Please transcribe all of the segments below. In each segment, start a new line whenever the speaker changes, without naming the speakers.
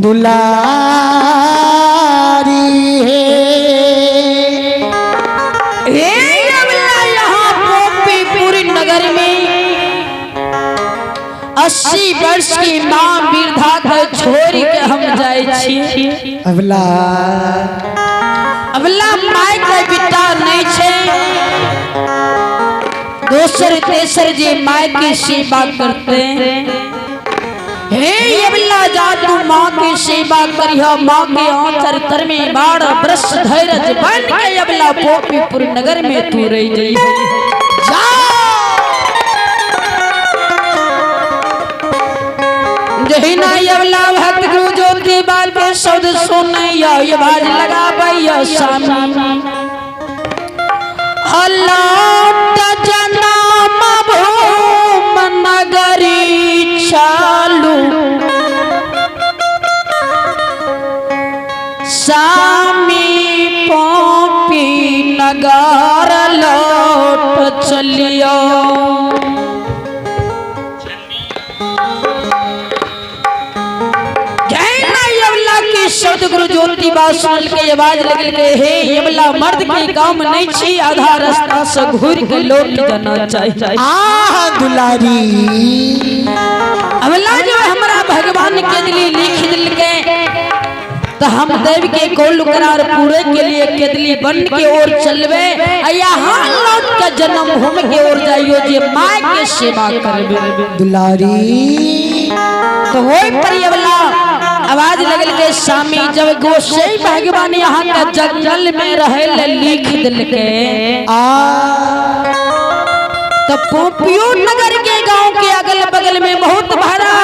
दुलारी हे।
हे अबला यहाँ गोपीपुर नगर में 80 वर्ष की माँ वृद्धा के छोड़ के हम जाए छी।
अबला
अबला माय के बेटा नहीं छे, दोसर तेसर जे माय की सेवा करते। हे अबला जा तू माँ की सेवा करिह, माँ के आंचर तर में 12 वर्ष धैर्य बन के अबला गोपीपुर नगर में तू रह जई। जा जहिना अबला भक्त गुरु ज्योति बाल के शब्द सुनैया आवाज लगाबैया स्वामी अल्लाह जनम भूम नगरी चालू स्वामी पोपी नगर लौट चलियो। शब्द गुरु ज्योति सुनल के आवाज लगल के हे यमला मर्द के काम नहीं छी, आधा रास्ता से घूर के लौट जाना चाहिए।
आह दुलारी
अबला जो हमरा भगवान के दिली लिख दिल के तो हम देव के कोल करार पूरे के लिए केदली बन के ओर चलबे, यहाँ लौट के जन्म भूमि के ओर जाइयो जे माय के सेवा करबे।
दुलारी
तो वही परियवला आवाज लगल के स्वामी जब गोसाई भगवान यहाँ के जंगल में रहे ले लिख दिल के
आ
तो पोपियो नगर के गांव के अगल बगल में बहुत भरा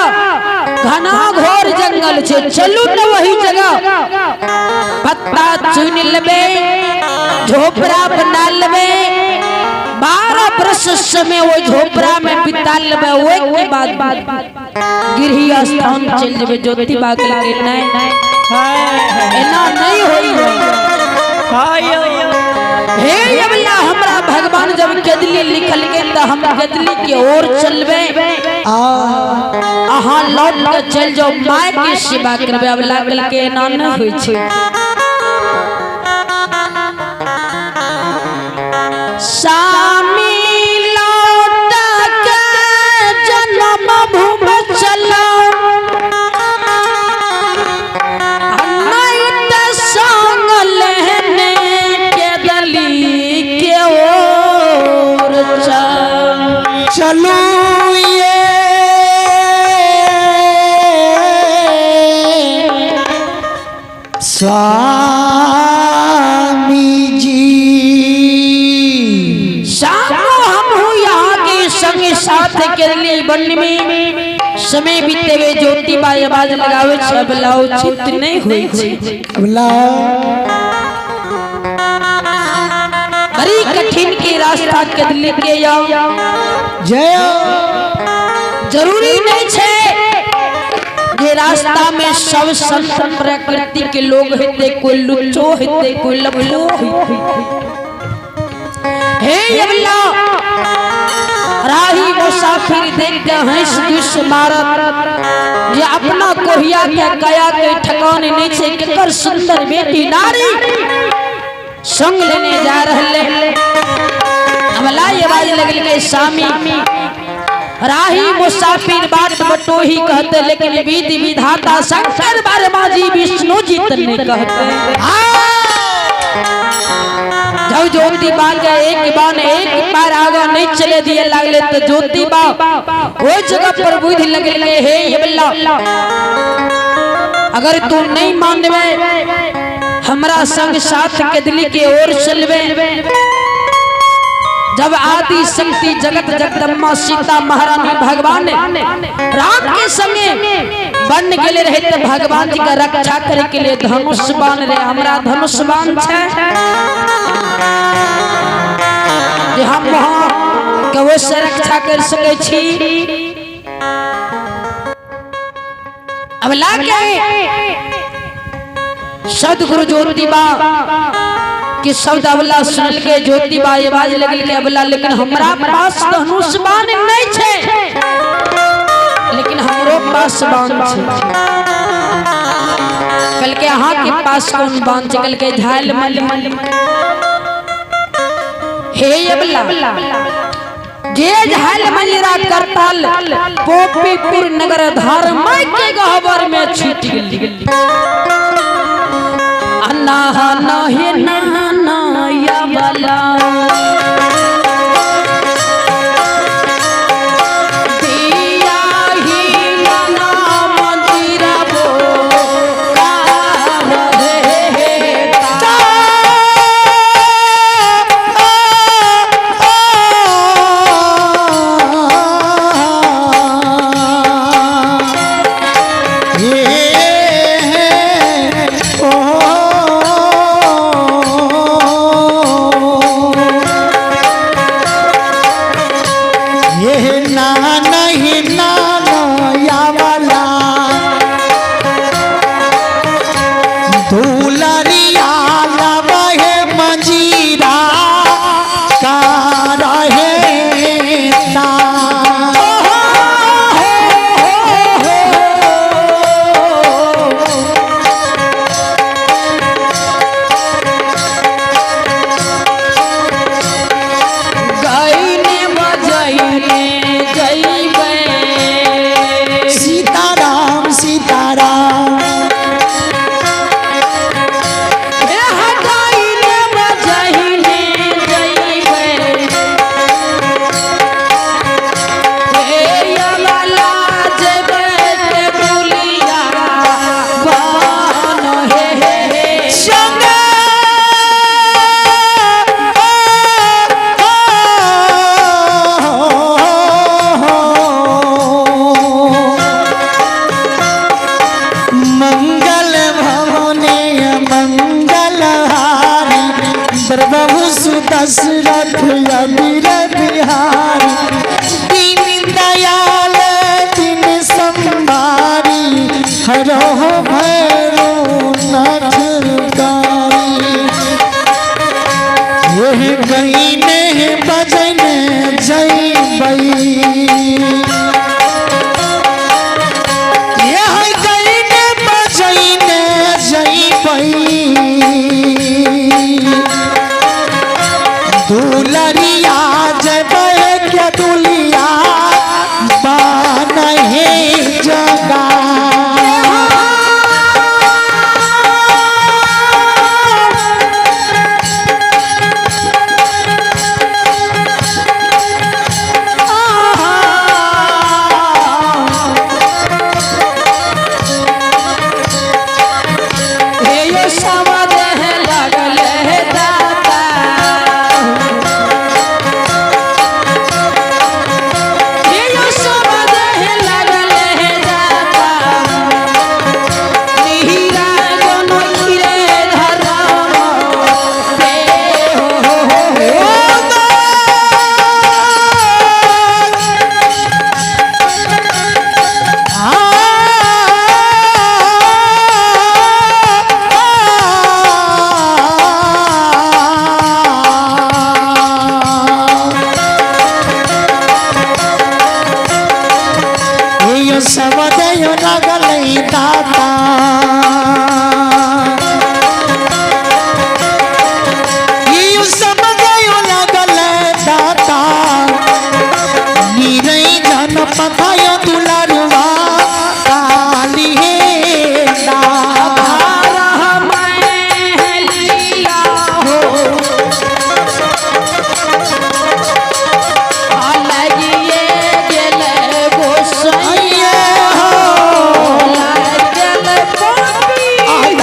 घना घोर जंगल छे, चलू न वही जगह पत्ता चुन लेबे, झोपड़ा बना लेबे, 12 वर्ष समय वो झोपड़ा में बिता लेबे, ओहि के बाद गृह स्थान चल जेबे। ज्योति बाग के नहीं एना नहीं होई। हे अबला हमरा भगवान जब केदली लिखल के त हम केदली के ओर चलबे,
आ
अहाँ लौट के चल जाओ my के सेवा करबे। अब लागल के एना नहीं होई छै। स्वामी लौट के जन्म भूमि चलो, नहीं त संग लेने के दली के ओर चल।
चलू ये स्वामी जी।
सामो हम हूँ यहाँ के संग साथ के लिए वन में समय बीते हुए ज्योति बाई आवाज लगावे छे, बुलाओ चित नहीं होई छे।
अबला
बड़ी कठिन के रास्ता के दिल के जाओ
जय
जरूरी नहीं छे ये रास्ता में सब संत प्रकृति के लोग हेते, कोई लुच्चो हेते, कोई लफलो हेते। हे अल्लाह राही मुसाफिर देख के हंस दुस मारत, जे अपना कोहिया के कया के ठकान नहीं छे, केकर सुंदर बेटी नारी संग लेने जा रहले। अबला ये आवाज लगल के स्वामी राही मुसाफिर बाट बटोही कहते, लेकिन विधि विधाता शंकर वर्मा जी विष्णु जी तने कहते। जब ज्योति बा के एक बान एक पैर आगा नहीं चले दिए लागले तो ज्योति बा वो जगह पर बुद्धि लगले हे अल्लाह अगर तू नहीं मानबे हमरा संग साथ के दिल के ओर चलबे। जब आदि शक्ति जगत जगदम्बा सीता महारानी भगवान राम के संगे बन गेले रहे तो भगवान जी का रक्षा करे के लिए धनुष बाण रे, हमरा धनुष बाण छे जे हम वहां के वो से रक्षा कर सके छी। अब लाके सदगुरु ज्योतिबा कि शब्द अबला सुनल के ज्योतिबा आवाज लगल के अबला, लेकिन हमरा पास धनुष बाण नहीं छे, लेकिन हमरो पास बाण छे। कल के अहाँ के पास कौन बांध छै? कल के झाल मल। हे अबला, जे झाल मंजरा करताल गोपीपुर नगर धर्म के गहबर में छूट गेल। अन्ना हे ना ना यबला दिया ही ना मंदिर बो कार हे ता।
ये ना नहीं ना यावला दुलरिया लबहे मंजीरा का रहे ता।
गाइने बजाइने जइबे।
सीताराम सीताराम।
हे गाइने बजाइने जइबे। हे यमला जइबे ते दुलिया बन हे हे।
संग मंगल भवने मंगल हारी प्रभु सुदशरथ अबीर बिहारी दीन दयाल दिन संभारी हरो भैरो नाथ कारी। यह गईने बजने जइबई, यह गईने बजने जइबई। दुलरिया जबै के दुलिया बानहे जगा।
हे यो समद लगल हे दाता। हे यो समद लगल हे दाता। निहिरा गनो रे धर्म पे हो हो हो हो।
सबदय लगल दाता, यो सबदय लगल दाता। निरै जन पथय दुलरुआ काली हे दा।
लीला हो लगिए गेल गोसैया
हो
लागल पापी।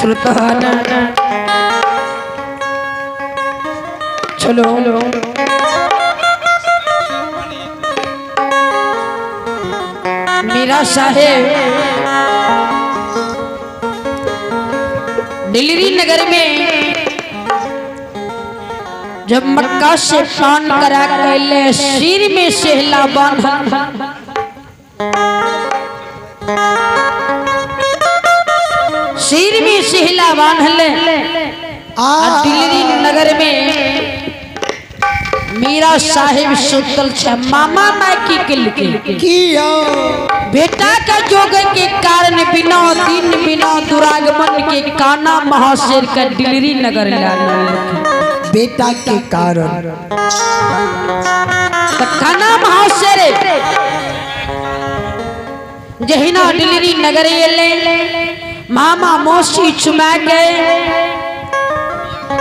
सुल्तान चलो मीरा साहेब डिलरी नगर में जब मक्का से पान करा कैले सिर में सेहला बांधल, सिर में सेहला बांधल
आ
डिलरी नगर में मीरा साहिब सुतल छे। मामा मायकी के लिए
किया
बेटा का जोग के कारण बिना दिन बिना दुरागमन के काना महाशेर का डिलरी नगर लाना
बेटा के कारण।
तो काना महाशेर जहिना डिलरी नगर एले मामा मौसी चुमा के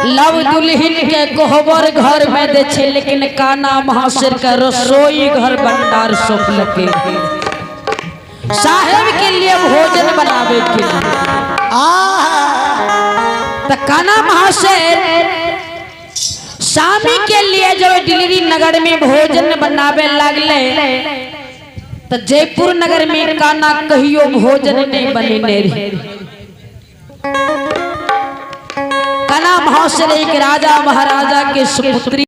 लव दुल्हन के कोहबर घर में दे छे, लेकिन काना महाशेर का रसोई घर भंडार सौंपलके साहेब के लिए भोजन बनावे के लिए।
आ
तो काना महाशेर स्वामी के लिए जब डिलरी नगर में भोजन बनावे लागले तो जयपुर नगर में काना कहियो भोजन नहीं बनेने रहे। काना महाशेर एक राजा महाराजा के सुपुत्री